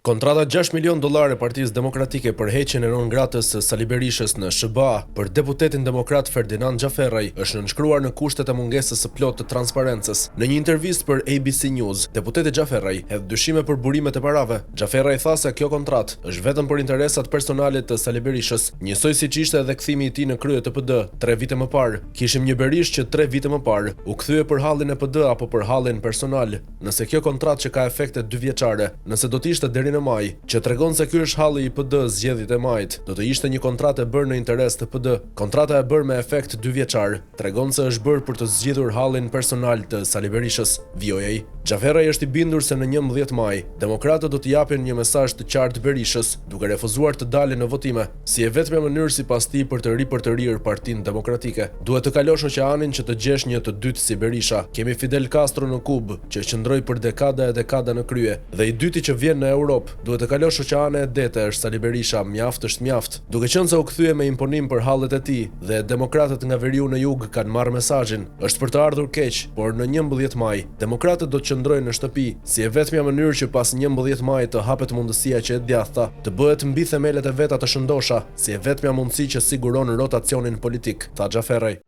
Kontrata 6 milion dollarë e Partisë Demokratike për heqjen e non gratës së Sali Berishës në SHBA për deputetin demokrat Ferdinand Xhaferraj është nënshkruar në kushtet e mungesës së plotë të transparencës. Në një intervistë për ABC News, deputeti Xhaferraj hedh dyshime për burimet e parave. Xhaferraj tha se kjo kontratë është vetëm për interesat personale të Sali Berishës, njësoj siç ishte edhe kthimi i tij në krye të PD tre vite më parë. Kishim një Berishë që tre vite më parë u kthye për hallin e PD apo për hallin personal. Nëse kjo kontratë që ka efekte dyvjeçare, nëse do të ishte deri në maj, që tregon se ky është halli i PD zgjedhjet e majit, do të ishte një kontratë e bërë në interes të PD. Kontrata e bërë me efekt dyvjeçar, tregon se është bërë për të zgjidhur hallin personal të Sali Berishës, vijoi ai. Xhaferraj është i bindur se në 11 maj, demokratët do t'i japin një mesazh të qartë Berishës, duke refuzuar të dalin në votime. Si e vetmja mënyrë sipas tij për të ripërtërirë Partinë Demokratike. Duhet të kalosh oqeanin që të gjesh një të dytë si Berisha. Kemi Fidel Castro në Kubë, që qëndroi për dekada e dekada në krye. Dhe i dyti që vjen në Europë. Duhet të kalosh oqeane e dete është Sali Berisha, mjaft është mjaft. Duke qenë se u kthye me imponim për hallet e tij, dhe demokratët nga veriu në jug kanë marrë mesazhin. Është për të ardhur keq, por në 11 maj, demokratët do të qëndrojnë në shtëpi, si e vetmja mënyrë që pas 11 majit të hapet mundësia që e djathta të bëhet mbi themelet e veta të shëndosha, si e vetmja mundësi që siguron rotacionin politik, tha Xhaferraj.